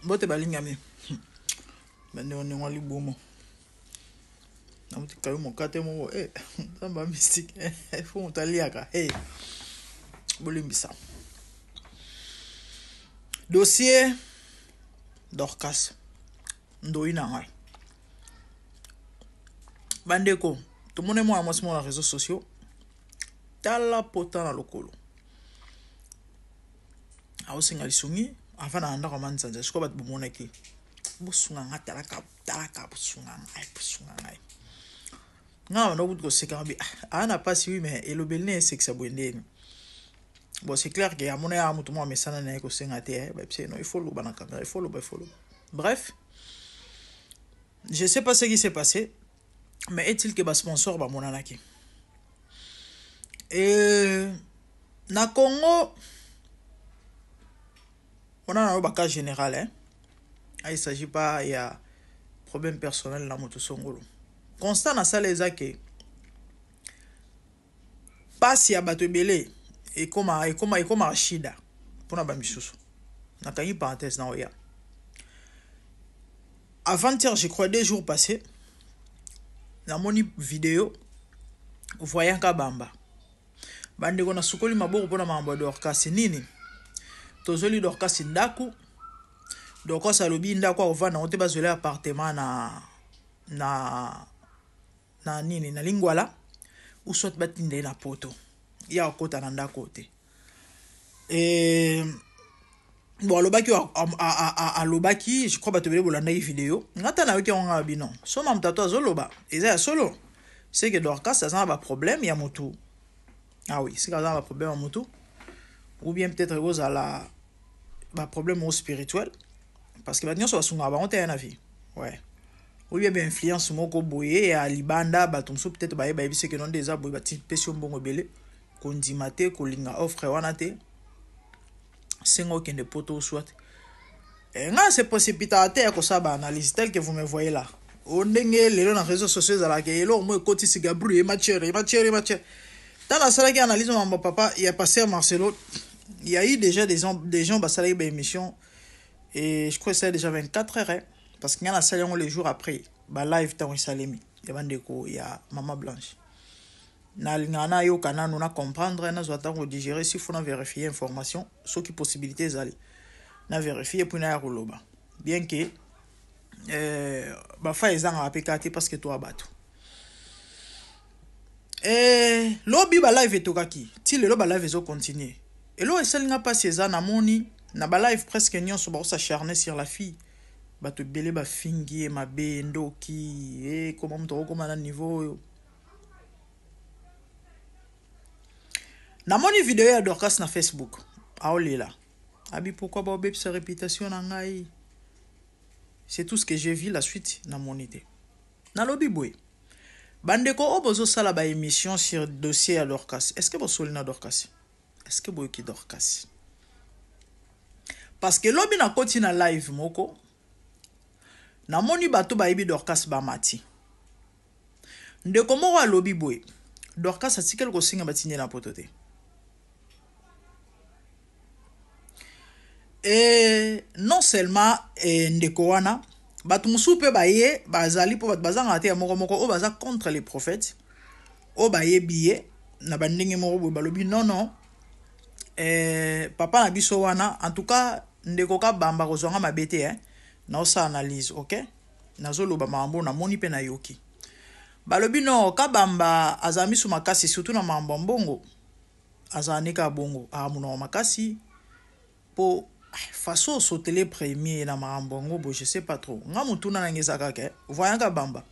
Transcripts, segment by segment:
Mbote balingami bandeko ndenge libumu namuti kayo mokate moko eh, nzambe ya mystique eh, fo moto aliaka eh. Bolimbisa dossier Dorcas ndoyi na ngai. Bandeko, tomoni mwana mwasi moko na réseaux sociaux, tala pota na lokolo, aosenga lisungi avanda na ndako ya manzanza. Sikoyo bato bomonaki, bosunga nga, talaka talaka, bosunga ngai, bosunga ngai. Nga na banda kutu koseka bi aa na pasi, oui, mais elobeli ne esekisa boye ndeni. Bon, c'est clair que amona ya moto moko amesana na ye kosenga te, bayebisa non, il faut loba na caméra, il faut loba, il faut loba. Bref, je sais pas ce qui s'est passé, mais est-il que basponsor bamonanaki e na Congo wana na yo cas général, hein? Ah, il s'agit pas ya problème personnel na moto songolo. Constat nasala eza ke pasi ya bato ebele ekoma ekoma ekomaka shida mpona bamisusu. Nakangi parenthèse na oya. Avant-hier, je crois, 2 jours passés, namoni vidéo voyant Kabamba. Bandeko, nasukoli maboko mpona makambo ya Dorcas. Nini tozoli Dorcas ndako? Dorcas alobi ndako akovanda yango te, bazweli appartement na nini, na Lingwala, ou soit batinda ye na Poto, ya akota na ndako te. E, bon, alobaki, alobaki, je crois bato ebele bolandaki video. Nga ta nayoki yango, nga bino so mamu tata azoloba eza ya solo, c'est que Dorcas aza na baproblème ya motu. Ah oui, c'est que aza na baproblème ya motu, ou bien peut-être ekozala baproblème moko spirituel, parce que bato nyonso basungaka bango te ya na vie, ouais, ou bien bainfluence moko boye ya libanda. Bato mosusu peut-être bayeba yebi seke no nde eza boye, bapesi yo mbongo ebele, kondima te, kolinga offre wana te, senga okende Poto. Soit nga se précipitaka te ya kosala baanalyse tel que vous me voyez là. O ndenge lelo na réseaux sociaux ezalaka, eloko mo ekotisi Gabriel matière, matière, matière. Ntango nasalaki analyse mambo papa ya pasteur Marcelo, il y a eu déjà des gens basalaki baémission et je crois que c'est déjà 24 heures, hein, parce que nga nasali yango les jours après balive ntango esalemi ya bandeko ya Mama Blanche. Nalingaka nayoka nanu, na comprendre, nazwa ntango digérer. S'il faut na vérifier information, soki possibilité ezali, na vérifier, puis naya koloba. Bien que bafa ezangaka mpe kaka te, parce que toa bato. Lobi balive etokaki, ti lelo balive ezocontinue. Eloko esalinga mpasi eza namoni na balive presque nyonso bakos'acharner sur la fille. Bato ebele bafingi ye mabe, ndoki, ekoma moto akokóma na niveau oyo. Namoni video ya Dorcas na Facebook, aolela abi pourquoi baobebisa réputation na ngai. C'est tout ce que j'ai vu. La suite namoni te. Nalobi boye, bandeko oyo bozosala baémission sur dossier ya Dorcas, est ce que bosoli na Dorcas? Est ce que boyoki Dorcas? Parce que lobi nakoti na live moko, namoni bato bayebi Dorcas bamati. Ndeko moko alobi boye, Dorcas atikali kosenga batindi na Poto te. E non seulement ndeko wana, bato mosusu mpe baye bazali, mpo bato bazangaka te ya moko moko oyo baza contre les prophètes, oyo bayebi ye na bandenge moko boye, balobi non, non, papa na biso wana. En tout cas, ndeko Kabamba, kozwanga mabe te, eh? Naosala analyse, ok, nazoloba makambo namoni mpe nayoki. Balobi no, Kabamba azala miso makasi, surtout na makambo ya mbongo. Azala nde kaka bongo, amonaka makasi mpo façon osotele premier na makambo yango bo, je sais pas trop. Nga motuna nange eza kaka, voyant Kabamba,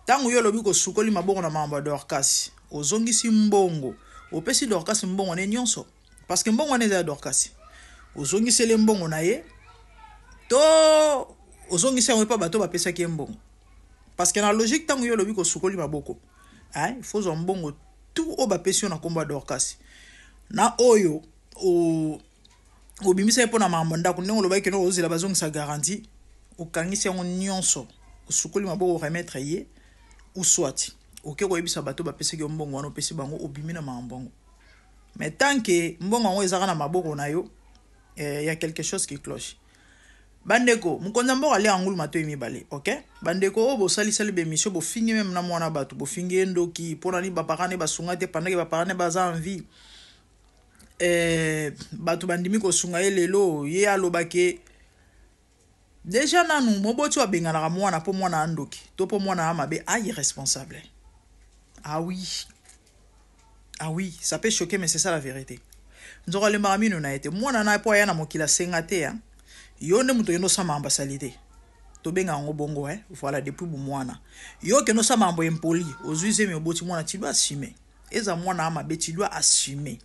ntango yo olobi kosukoli maboko na makambo ya Dorcas, ozongisi mbongo, opesi Dorcas mbongo ne nyonso, parce que mbongo wana eza ya Dorcas, ozongiseli mbongo na ye to ozongisi yango epa bato bapesaki ye mbongo? Parce que na logique, ntango yo olobi kosukoli maboko, il faut ozwa mbongo tout oyo bapesi yo na nkombo ya Dorcas na oyo obimisa ye mpo na makambo ndako, ndenge olobaki kende ozela bazongisa garantie, okangisi yango nyonso, osukoli maboko, remettre ye, ou soit oke koyebisa bato bapesaki yo mbongo wana, opesi bango, obimi na makambo yango. Mais tant que mbongo yango ezaka na maboko na yo, y a quelque chose qui cloche. Bandeko, mokonzi ya mboka aliaka ngulu matoi mibale, ok? Bandeko oyo bosalisali ba emission, bofingi meme na mwana bato, bofingi ye ndoki, mpo na nini baparent ne basunga te pendant que baparent ne baza en vie. Bato bandimi kosunga ye lelo, ye aloba ke deja nanu moboti oyo abenganaka mwana mpo mwana andoki to mpo mwana mabe a irresponsable. Ah oui. Ah oui, ça peut choquer, mais c'est ça la vérité. Nzoko alembaka mino na ye te. Mwana na ye mpo aya na mokili asenga te, hein. Yo nde moto okende osala makambo asali te. Tobenga yango bongo, hein. Voilà, depuis bomwana. Yo okende osala makambo impoli, ozwi zemi oboti mwana, tu dois assumer. Eza mwana ya mabe, tu dois assumer.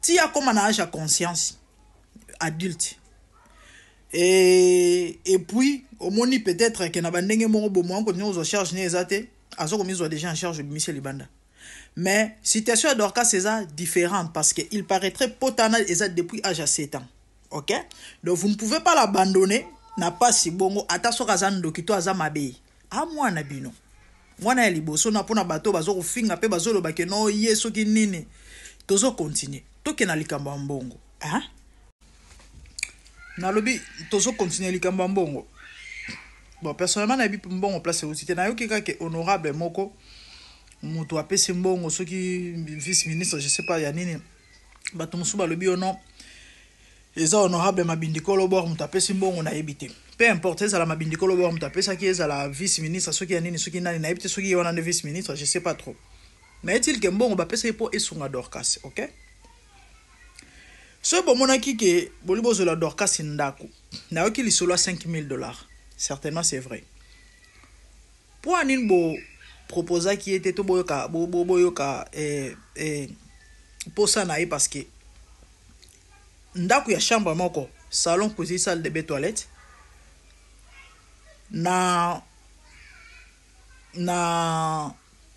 Ti akoma na âge ya conscience adulte. Et puis omoni peut-être ke na bandenge moko bomo akotinga kozwa charge ne eza te, aza komizwa déjà en charge, obimisi libanda. Mais situation ya Dorcas eza différente parce que il paraîtrait potana eza depuis âge ya 7 ans. Ok? Donc vous ne pouvez pas l'abandonner na pasi bongo ata soki aza ndoki to aza mabe. A mwana bino. Mwana ya liboso na mpona bato bazo kofinga mpe bazoloba ke no ye soki nini. Tozo continuer. Toke na likambo ya mbongo. Hein? Nalobi tozo continuer likambo ya mbongo. Bon, personnellement nayebi mbongo place euti te. Nayoki kaka honorable moko moto apesi mbongo soki vice ministre, je sais pas ya nini. Bato mosusu balobi yo non, eza honorable Mabindi Kolobor moto apesi mbongo, nayebi te. Peu importe, ezala Mabindi Kolobor moto apesaki, ezala vice ministre soki ya nini soki nani, nayebi te soki ye wana nde vice ministre, je sais pas trop. Mais est-il ke mbongo bapesaki mpo esunga Dorcas, ok? Soki bomonaki ke boli bozwela Dorcas ndako, nayoki lisolo ya 5000 $, certainement c'est vrai. Mpo nini bo proposaki ye te to boyoka boyoka posa na ye? Parce que ndako ya chambre moko, salon, cuisine, salle de bain, toilette, na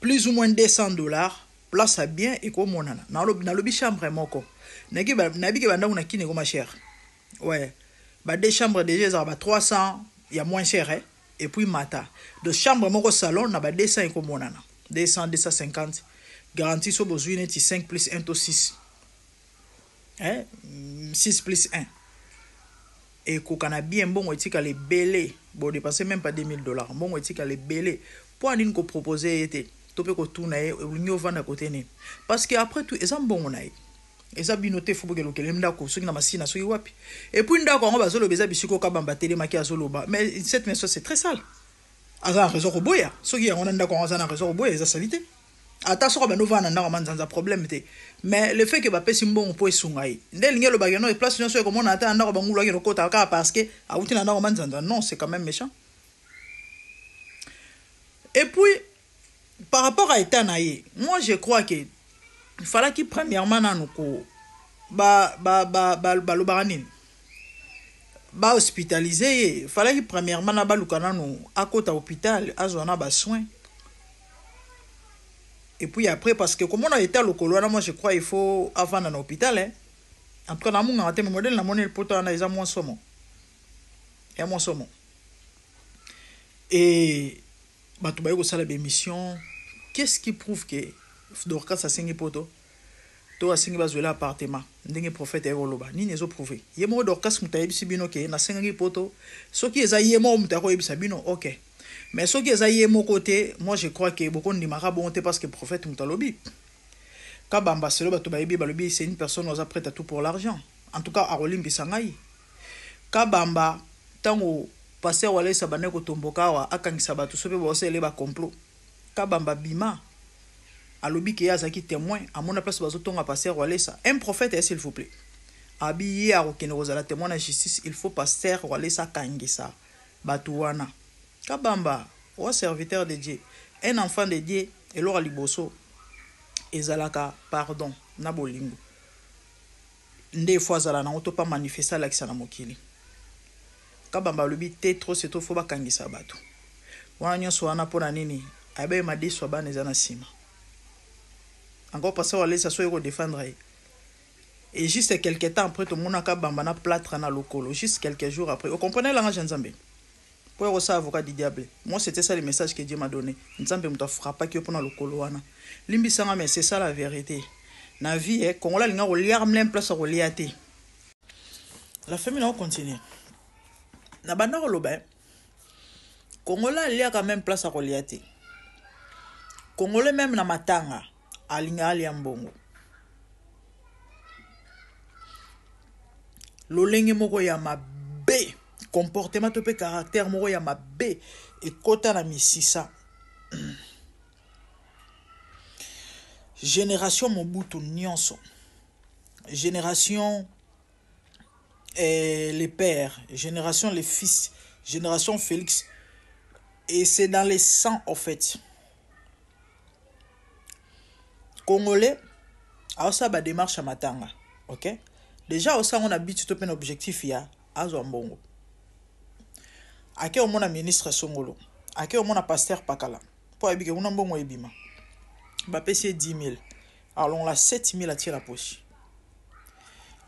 plus ou moins 200 $, place ya bien ekomonana. Nalobi chambre moko, nayebi ke bandako na Kini ekoma cher. Ouais, ba deux chambres déjà ezalaka ba 300 ya moins cher, eh? Et puis mata de chambre moko, salon, na ba 200 ekomonana, 200, 250 garantie. So bozwi neti 5 plus 1 to 6, eh? 6 plus 1 ekoka na bien. Mbongo etikala ebele, bodépense même pas 2000 $, mbongo etikala ebele. Mpo anini kopropose ye te to mpe kotuna ye olingi ovanda kote nini? Parce que après tout eza mbongo na ye, eza bino te. Fo bokelokele ndako soki na Masina, soki wapi. Et puis ndako yango bazoloba eza bisika Okabamba atelemaki azoloba. Mais cette maison, c'est très sale. Aza na raison koboya. Soki yango na ndako yango, aza na raison koboya, eza sali te. Ata soki bando ovanda na ndako ya manzanza, problème te. Mais le fait ke bapesi mbongo mpo esunga ye, nde elingi elobaki no place nyonso ekomona ata na ndako bangulu akende okota kaka parce que awuti na ndako manzanza. Non, c'est quand même méchant. Et puis par rapport à état na ye, moi je crois que falaki premièrement nanu ko balobaka nini, bahospitalize ye. Falaki premièrement na baluka nanu akota hôpital, azwa na basoin, et puis après, parce que komona état lokolo wana, moi je crois il faut avanda na hôpital, hein. En tout cas namungaka te, mais modèle namoni poto wana eza mwa somo, ya mwa somo. Et bato baye kosala bémission, qu'est-ce qui prouve que Dorcas asengi poto to asengi bazwela appartement ndenge prophète aye koloba? Nini ezoprouve? Ye moko Dorcas moto ayebisi bino ke nasengaki poto? Soki eza ye moko moto akoyebisa bino, ok. Mais soki eza ye moko te, moi je crois ke bokondimaka bongo te parce que prophète moto alobi. Kabamba, selo bato bayebi, balobi c'est une personne oza prête à tout pour l'argent. En tout cas akolimbisa ngai Kabamba. Ntango pasteur Walesa bandaki kotomboka awa, akangisa bato so mpe baosalele bacomplot, Kabamba bima alobi ke ye azalaki témoin, amona place bazotonga pasteur Walesa. Un prophète, eh, s'il vous plaît. Abi ye akokende kozala témoin na justice, il faut pasteur Walesa akangisa bato wana. Kabamba oa serviteur de Dieu, un enfant de Dieu. Eloko ya liboso ezalaka pardon na bolingo nde efo azala nango to pa manifeste, alakisa na mokili. Kabamba alobi te, trop c'est trop, fo bakangisa bato wana nyonso wana. Mpo na nini? Ayeba ye madeso ya bana eza na nsima. Encore pasteur Walesa so oye kodefendre ye. Et juste quelque temps après, tomonaka Bamba na plâtre na lokolo. Juste quelques jours après. Ocomprenez langage ya Nzambe mpo ya kosala avocat du diable. Moi, c'était ça le message que Dieu m'a donné. Nzambe moto afrappaki yo mpona lokolo wana. Limbisanga, mais c'est ça la vérité na vie, eh. Kongola alinga kolia mlem place ya kolia te. La famille, na ocontinue. Na banda koloba eh. Congolais aliaka meme place akolia te. Congolais meme na matanga alinga alia mbongo. Lolenge moko ya mabe, comportement to pe caractère moko ya mabe ekota na misisa. Génération Mobutu nyonso. Génération eh, les pères, génération les fils, génération Félix. Et c'est dans les sangs en fait. Congolais, aosala ba démarche ya matanga, ok? Déjà osala ngo na but to pe na objectif ya azwa mbongo. Ake omona ministre Songolo, ake omona pasteur Pakala, po ayebi ke kuna mbongo ebima. Bapesi ye 10 000. Alongola 7 000 atie na poche.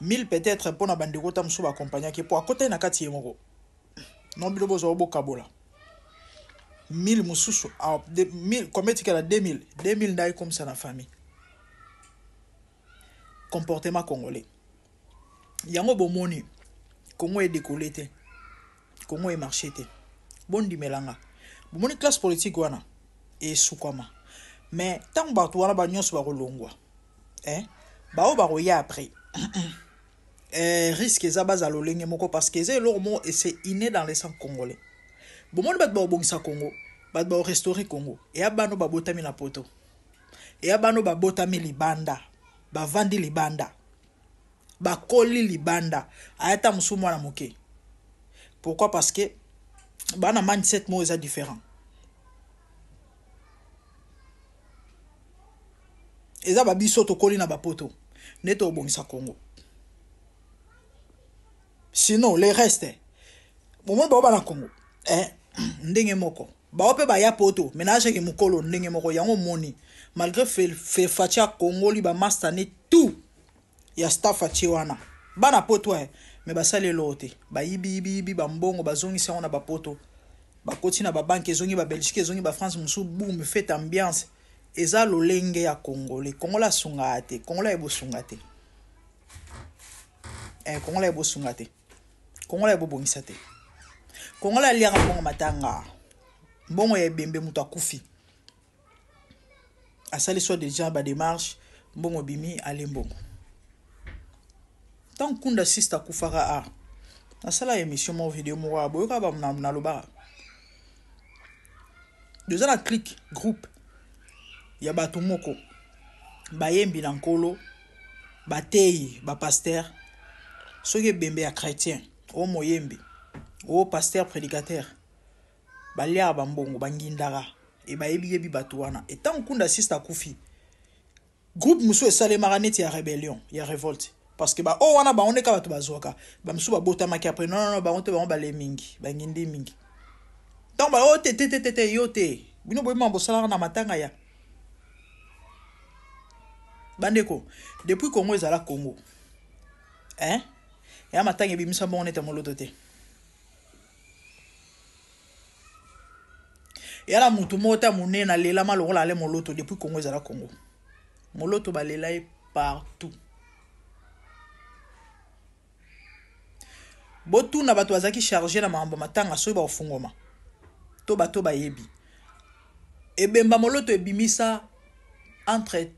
1000 peut-être mpo na bandeko ta mosusu baakompagnaki mpo akotaki na kati ye moko non bino bozwa bokabola 1000 mosusu ah, 1000 combien etikala 2000 2000 nde ayekomisa na famille comportement congolais yango bomoni congo edekole te congo emarche te bondimela nga bomoni classe politique wana esukwama mais ntango bato wana banyonso bakolongwa eh, baoyo bakoya après eh, risque eza bazala lolenge moko parce que eza eloko moko ese inné dans le sang congolais. Bomoni bato bakobongisa Congo, bato bakorestaure Congo, eya bano babotami na poto, eya bano babotami libanda, bavandi libanda, bakoli libanda, aya ta mosusu mwana moke. Pourquoi? Parce que bana mindset moko eza différent. Eza ba biso tokoli na ba poto nde tobongisa Congo. Sinon les restes bomoni bao bana Congo eh, ndenge moko bao mpe baya poto mais na age mokolo ndenge moko yango omoni malgré Fatshi akongoli ba master ne tout ya staff atie wana bana poto eh, mais basali eloko te, bayibi yibi yibi bambongo bazongisi yango na bapoto, bakoti na babanke ezongi ba Belgique ezongi ba France mosusu boum fete ambiance. Eza lolenge ya congolais. Congolais asungaka te. Congolais ayebi osunga te. Eh, congolais ayebi osunga te. Congolais ayebi obongisa te. Congolais aliaka mbongo matanga. Mbongo ya ebembe moto akufi. Asali soit déjà ba démarche, mbongo bimi, ale mbongo. Tant kunda sister akufaka a. Nasala émission moko vidéo moko a boyoka ba nalobaka. Toza na clique groupe ya bato moko bayembi na nkolo, bateyi ba pasteur, soki ebembe ya chrétien o moyembi o pasteur prédicateur, baliaka bambongo, bangindaka e bayebi yebi bato wana. E ntango kunda sister akufi, groupe mosusu esalemaka neti ya rébellion, ya révolte, parce que ba oyo wana bango nde kaka bato bazwaka, ba mosusu babotamaki après. Non, non, non, bango te, bango bale mingi, bangindi mingi. Ntango ba oyo te te te te te yo te, bino boyeba bosalaka na matanga ya bandeko depuis Congo ezala Congo, hein, ya matanga ebimisa mbongo neti ya moloto te. Yala mutu moko te monene alelama lokola ale moloto depuis Congo ezala Congo. Moloto balela ye partout. Botuna bato bazalaki charge na makambo matanga soki bakofungwama to bato bayebi. Ebemba moloto ebimisa entre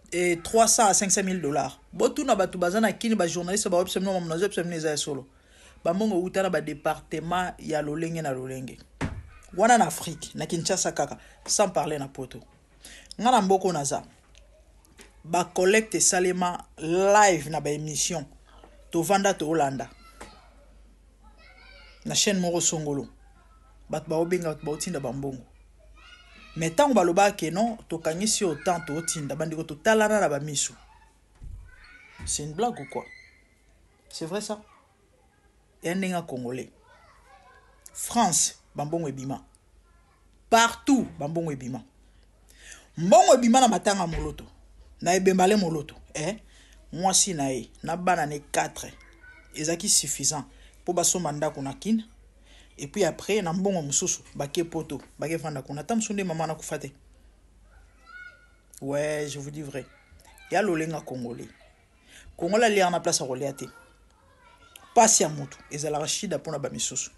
300 à 500 000 dollars. Botuna bato baza na kini ba journaliste ba websa bino mamu na bino eza ya solo. Bambongo euta na ba département ya lolenge na lolenge. Wana na Afrique, na Kinshasa kaka, sans parler na poto. Nga na mboko naza. Ba collecte esalema live na ba émission. Tovanda toolanda. Na chaîne moko songolo. Bato baobenga, bato baotinda bambongo. Mais tango balobaka ke non, tokangisi autant tootinda, bandeko totalana na ba misu. C'est une blague ou quoi? C'est vrai ça? Ya ndenge congolais. France, bambongo ebima. Partout, bambongo ebima. Mbongo ebima na matanga moloto. Na ebembale moloto. Eh? Mwasi na ye, na bana ne 4. Ezaki suffisant po basomba ndako na Kin. Et puis après, na mbongo mosusu, bake poto, bake vanda kuna. Ata mosusu nde mama nakufa te. Ouais, je vous dis vrai. Ya lolenga congolais. Congolais aliaka na place ya kolia te. Pasi ya mutu ezalaka shida mpona ba misusu.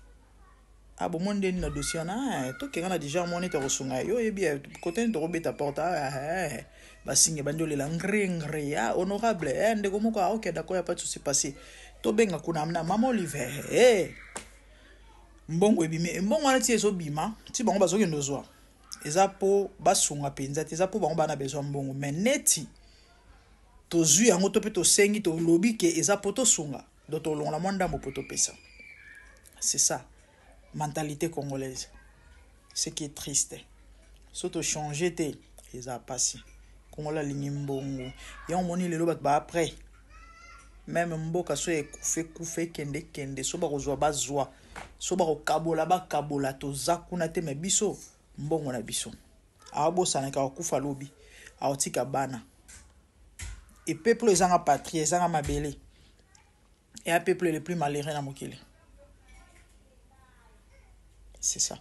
Ah bomoni nde nini na dossier wana eh, tokenga na deja moni neti akosunga yo oyebi eh, kote nini tokobeta porte ah, eh, eh. Basinge bandi olela ngre ngre ah, honorable eh, ndeko moko ah, ok d'accord ya pas de souci passé tobenga kuna na mama Olive eh. Mbongo ebimi mbongo wana ti ezobima ti bango bazokende ozwa eza mpo basunga mpenza te eza mpo bango bana besoin mbongo mais neti tozwi yango to mpe tosengi tolobi ke eza mpo tosunga donc tolongola mwa ndambo mpo topesa. C'est ça mentalité congolaise, ce qui est triste. So tochange te eza mpasi. Congolais alingi mbongo yango omoni lelo bato ba après meme mboka so ekufa ekufa ekende ekende so bakozwa bazwa so bakokabola bakabola toza kuna te me biso mbongo na biso aobosanaka akokufa lobi aotika bana e peuple ezanga patrie ezanga mabele eya peuple le plus malheureux na mokili. C'est ça.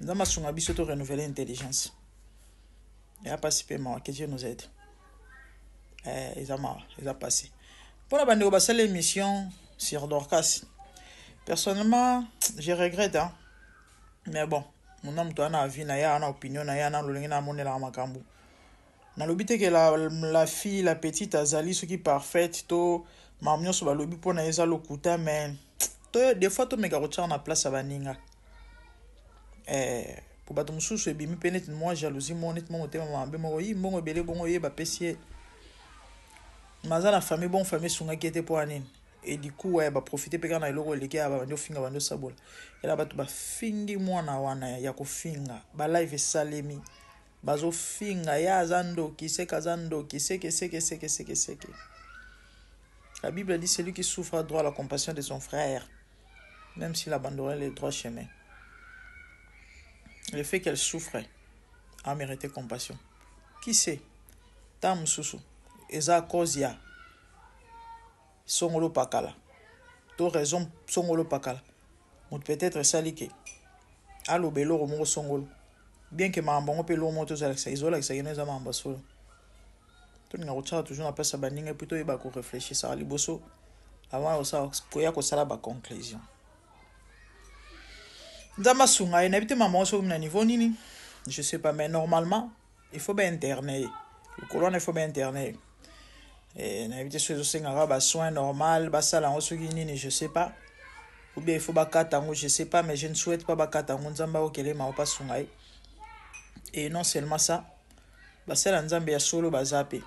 Nzambe asunga biso to renouveler intelligence eya mpasi mpe mawa. Que Dieu nous aide. Eh, eza mawa eza mpasi mpona bandeko basala émission sur Dorcas. Personnellement, je regrette, hein? Mais bon, mona moto wana avis na ye ana opinion na ye ana lolenge na amonelaka makambo. Nalobi te ke la fille, la petite azali soki parfaite to makambo nyonso balobi mpona ye eza lokuta, mais to des fois tomeka kotiaka na place ya baninga eh, po bato mosusu ebimi mpe neti mwa jalousie moko neti mwa motema mabe moko yi mbongo ebele bongo ye bapesi ye maza na famille bon famille esungaki ye te mpo ya nini. Et du coup ouais, baprofite mpe kaka na eloko eleki ya babandi ofinga bandi osabola ela bato bafingi mwana wana ya kofinga balive esalemi bazofinga ye aza ndoki seke aza ndoki seke seke seke seke seke. La Bible dit: celui qui souffre a droit à la compassion de son frère, même s'il abandonné le droit chemin. Le fait qu'elle souffre a mérité compassion. Qui sait, ta mosusu eza cause ya songolo pakala to raison songolo pakala moto peut-être esali ke aloba eloko moko songolo bien ke makambo yango mpe eloko moko tozalakisa ezolakisa keno eza makambo ya solo. Tolinga kotiaka toujours na place ya baninga epuis toyeba koreflechisaka liboso avant koya kosala baconclusion. Nzambe asunga ye. Nayebi te mama soki na niveau nini, je sais pas, mais normalement il faut bainterne ye lokolo wana, il faut bainterne ye. Nayebi te soki ezosengaka basoin normal basala yango soki nini, je sais pas, ou bien il faut bakata yango, je sais pas, mais je ne souhaite pas bakata yango. Nzambe akokelema mpa asunga ye. Et non seulement ça, basala Nzambe ya solo baza mpe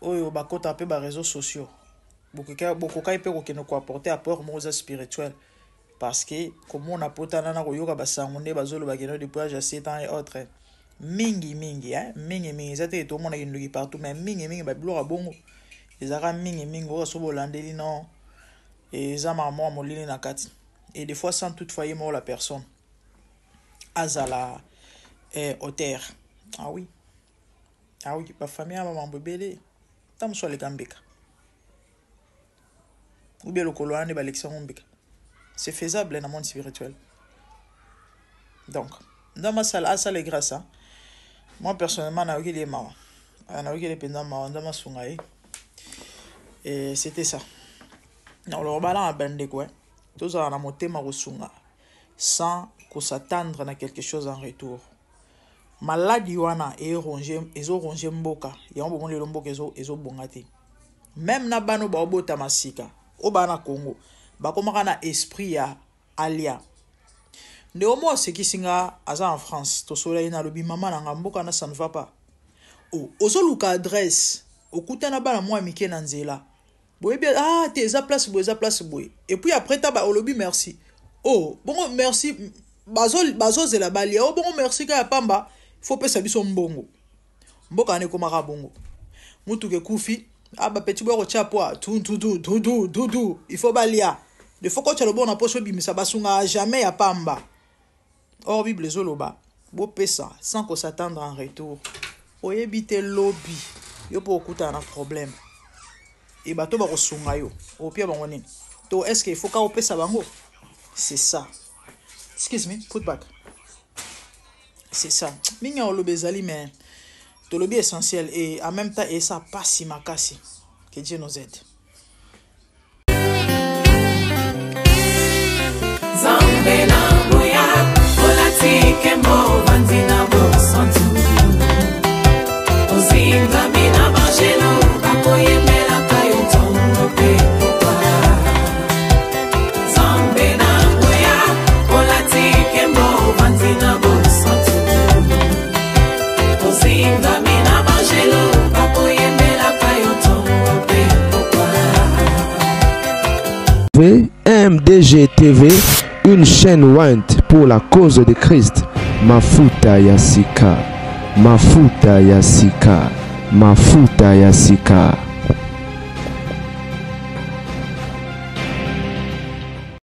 oyo bakota mpe baréseaux sociaux bokokai mpe kokende koapporter apport moko eza spirituel parce que komona potana na koyoka basango nde bazoloba keno depuis âge ya 7 ans et autres mingi mingi, hein? Mingi mingi eza te tomona kindoki partout, mais mingi mingi babiloko ya bongo ezalaka mingi mingi oyo so bolandeli non eza makambo ya molili na kati. Et des fois, sans toutefois ye moko la personne azala auteur. Ah oui, ah oui, bafamille ya bamambo ebele ta mosu aleka mbeka ou bien lokolo wana nde balekisa yango mbeka. C'est faisable na monde spirituel. Donc Nzambe asala asala grâce, hein? Moi personnellement nayokeli ye mawa, nayokeli mpenza mawa. Nzambe asunga ye. Et c'était ça. Nakoloba bala na bandeko tozala na motema kosunga sans kos'attendre na quelque chose en retour. Maladi wana ezoronge mboka yango bomoni lelo mboka ezobonga te. Même na bana oyo baobotama sika oyo baa na Congo bakomaka na esprit ya alia. Ndeko moko asekisi nga aza en France tosola ye na alobi mama na nga mboka na ça ne va pas. Oh, ozoluka adresse okutana bana mwa mike na nzela boyebi ah te eza place boye eza place boye et puis après ta olobi merci. Oh bongo merci bazozela balia oh bongo merci kaka ya pamba faut pesa biso mbongo. Mboka wana ekomaka bongo mutuka ekufi ah bapeti boya kotia poa tu tu tu tu tu tu tu il faut balia il faut kotia loboko na poso ebimisa basungaka jamais ya pamba. Or Bible ezoloba bopesa sans kos'attendre en retour. Oyebi te lobi yo mpo okutana na problème e bato bakosunga yo opia bango nini to est ce que il faut ka opesa bango. C'est ça. Excuse me, put back. C'est ça. Mingi ya koloba ezali mais tolobi essentiel et en même temps esa pasi makasi. Que Dieu nous aide. Nzambe. MDG TV, une chaîne ointe pour la cause de Christ. Mafuta ya sika. Mafuta ya sika. Mafuta ya sika.